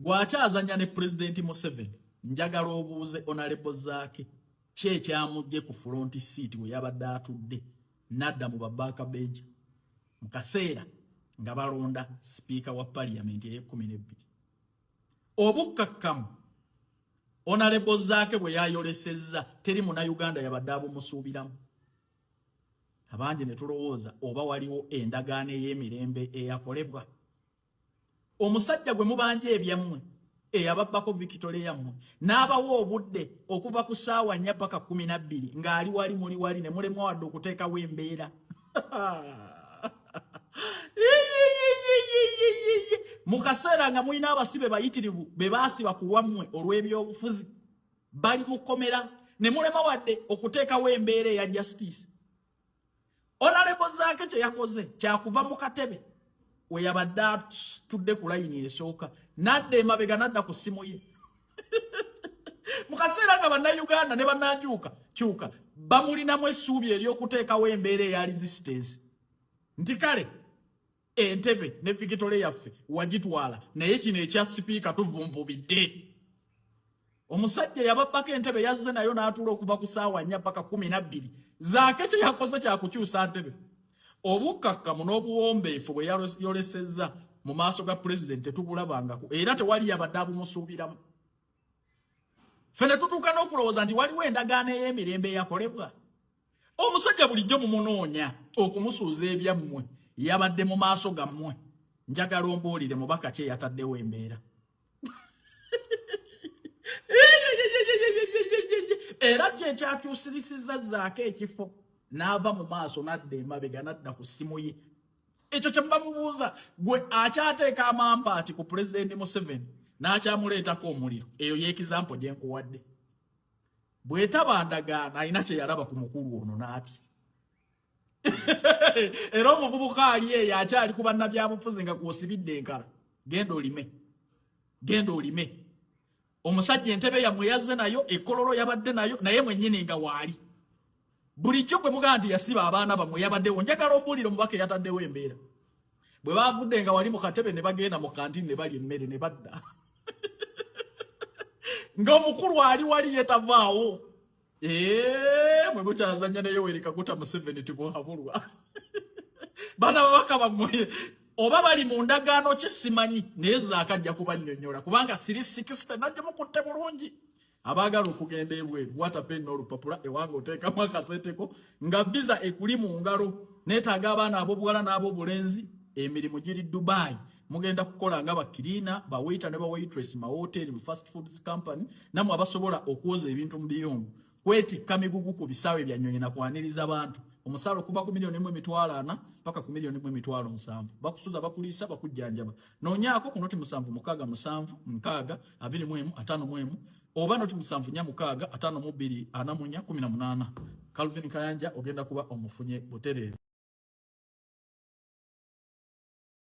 Gwakyazanya ne Pulezidenti Museveni, njagala obuuze Honorable Zaake ki ekyamugye ku front seat we yabadde atudde n'adda mu ba backbench mu kaseera nga balonda sipiika wa paliyamenti ey'e12. Obukkakkamu Honorable Zaake bwe yayolesezza, teri Munnayuganda yabadde abumusuubiramu. Abangi ne tulowooza oba waliwo endagaano ey'emirembe eyakolebwa. Omusajja gwe mubanja ebyammwe, eyababbako victory yammwe, n'abawa obudde okuva ku ssaawa 4 paka 12 ng'ali wali muli wali, ne mulemwa wadde okuteekawo embeera mu kaseera nga mulina abasibe bayitirivu be baasiba ku lwammwe olw'ebyobufuzi bali mu kkomera, ne mulema wadde okuteekawo embeera eya justice. Honorable Zaake kye yakoze kyakuva mu katebe we yabadde atudde ku layini esooka, n'adda emabega, n'adda ku ssimu ye, mu kaseera nga Bannayuganda ne bannankyuka kyuka bamulinamu essuubi ery'okuteekawo embeera eya resistance nti kale entebe ne victory yaffe wagitwala, naye kino ekya sipiika tuvunvubidde. Omusajja yababbako entebe yazze nayo n'atuula okuva ku ssaawa 4 paka 12. Zaake kye yakoze kyakukyusa ntebe. Obukkakkamu n'obuwombeefu bwe yayolesezza mu maaso ga pulezidenti tetubulabangako, era tewali yabadde abumusuubiramu. Ffe ne tutuuka n'okulowooza nti waliwo endagaano ey'emirembe eyakolebwa. Omusajja bulijjo mumunoonya okumusuuza ebyammwe, yabadde mu maaso gammwe. Njagala ombuulire mubaka ki eyataddewo embeera. Era kyekyakyusirisizza Zaake ekifo n'ava mu maaso n'adda emabega, n'adda ku ssimu ye? Ekyo kye muba mubuuza. Gwe akyateeka amampaati ku Pulezidenti Museveni n'akyamuleetako omuliro, eyo ye example gye nkuwadde. Bwetaba ndagaano, alina kye yalaba ku mukulu ono n'atya. Era omuvubuka ali eyo akyali ku bannabyabufuzi nga kwosibidde enkala, genda olime, genda olime. Omusajja entebe yammwe yazze nayo, ekololo yabadde nayo, naye mwennyini nga waali. Bulijjo gwe mugamba nti yasiba abaana bammwe yabaddewo. Njagala ombuulire omubaka eyataddewo embeera bwe bavudde nga wali mu katebe ne bagenda mu kantini ne balya emmere ne badda ng'omukulu ali wali yetavaawo. Mwe mukyazanya ne Yoweri Kaguta Museveni, tibuhabulwa. Bana babaka bammwe oba bali mu ndagaano ki simanyi, naye Zaake ajja kubannyonnyola kubanga siri 60 najja mukutte bulungi. Abaagala okugenda ebweru, wata peni n'olupapula. Ewange oteekamu akasenteko nga visa ekuli mu ngalo. Neetaaga abaana ab'obuwala n'ab'obulenzi. Emirimu giri Dubai, mugenda kukola nga ba cleaner, ba waiter ne ba waitress, ma hotel, fast foods company, namwe abasobola okwoza ebintu mu biyungu, kwetikka migugu ku bisaawe bya nnyonyi na kwaniriza bantu. Omusaala okuva ku 1,400,000 paka ku 1,700,000. Bakusuza, bakuliisa, bakujjanjaba. Noonyaako ku 076 7 6 21 51 oba 074 652 44 18. Calvin Kayanja, ogenda kuba omufunye butereevu.